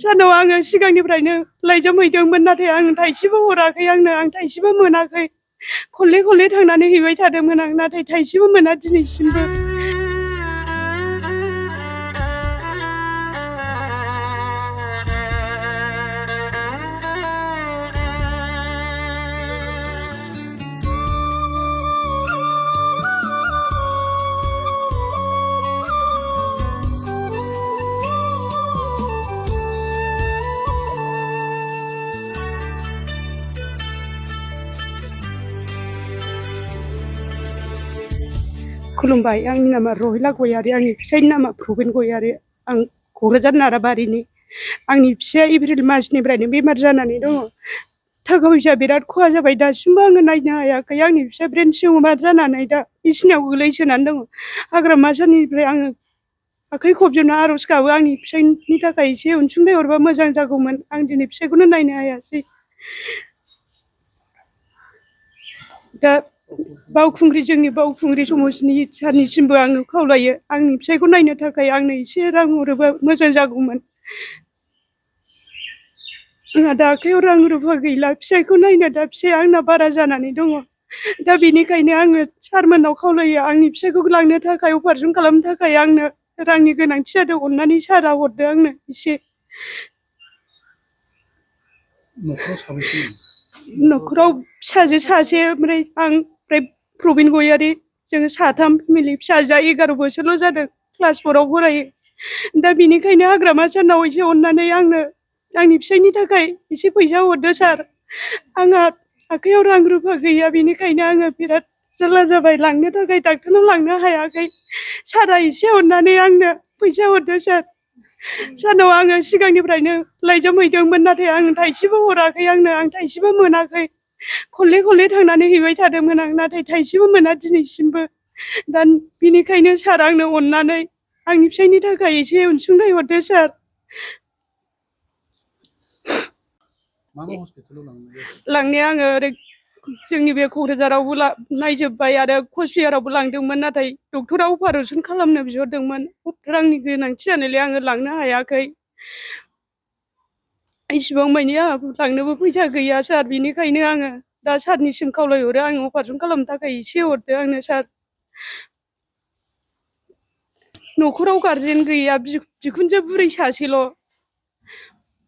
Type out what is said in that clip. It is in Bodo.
सानाव आङो सिगांनिफ्रायनो लाइजाम हैदोंमोन नाथाय आं थाइसेबो हराखै आंनो आं थाइसेबो मोनाखै खनले खनले थांनानै हैबाय थादोंमोन आं नाथाय थाइसेबो मोना दिनैसिमबो। खुलुमबाय आंनि नामा रहिला गयारि आंनि फिसायनि नामा प्रबिन गयारि आं क'क्राझार नाराबारिनि आंनि फिसाया एप्रिल मासनिफ्रायनो बेमार जानानै दङ थाखा फैसा बिराद खहा जाबाय दासिमबो आङो नायनो हायाखै आंनि फिसा ब्रेन टिउमार जानानै दा बिसिनायाव गोलैसोनानै दङ हाग्रामा सारनिफ्राय आङो आखाइ खबजोबना आर'ज गाबो आंनि फिसायनि थाखाय एसे अनसुंथाइ हरबा मोजां जागौमोन आं दिनै फिसायखौनो नायनो हायासै दा बावखुंग्रि जोंनि बावखुंग्रि समाजनि सारनिसिमबो आङो खावलायो आंनि फिसायखौ नायनो थाखाय आंनो एसे रां हरोबा मोजां जागौमोन आंहा दा आखाइयाव रां रुफा गैला फिसायखौ नायनो दा फिसाया आंना बारा जानानै दङ दा बेनिखायनो आङो सारमोननाव खावलायो आंनि फिसायखौ लांनो थाखाय अपारेसन खालामनो थाखाय आंनो रांनि गोनांथि जादों अननानै सारा हरदो आंनो एसे। न'खराव साबैसे? न'खराव फिसाजो सासे ओमफ्राय आं ओमफ्राय प्रबिन गयारि जोङो साथाम फेमिलि फिसाजोआ 11 बोसोरल' जादों क्लास 4आव फरायो दा बेनिखायनो हाग्रामा सारनाव एसे अननानै आंनो आंनि फिसायनि थाखाय एसे फैसा हरदो सार आंहा आखाइयाव रां रुफा गैया बेनिखायनो आङो बिराद जारला जाबाय लांनो थाखाय डाक्टारनाव लांनो हायाखै सारा एसे अननानै आंनो फैसा हरदो सार सानाव आङो सिगांनिफ्रायनो लाइजाम हैदोंमोन नाथाय आं थाइसेबो हराखै आंनो आं थाइसेबो मोनाखै खनले खनले थांनानै हैबाय थादोंमोन आं नाथाय थाइसेबो मोना दिनैसिमबो दा बेनिखायनो सार आंनो अननानै आंनि फिसायनि थाखाय एसे अनसुंथाइ हरदो सार। लांनाया आङो ओरै जोंनि बे क'क्राझारावबो नायजोब्बाय आरो कचबिहारावबो लांदोंमोन नाथाय डक्टरा अपारेसन खालामनो बिहरदोंमोन रांनि गोनांथि जानायलाय आङो लांनो हायाखै इसिबां मानि आंहा लांनोबो फैसा गैया सार बेनिखायनो आङो दा सारनिसिम खावलायहरो आङो अपारेसन खालामनो थाखाय एसे हरदो आंनो सार। न'खराव गारजेन गैया बिखुनजो बुरै सासेल'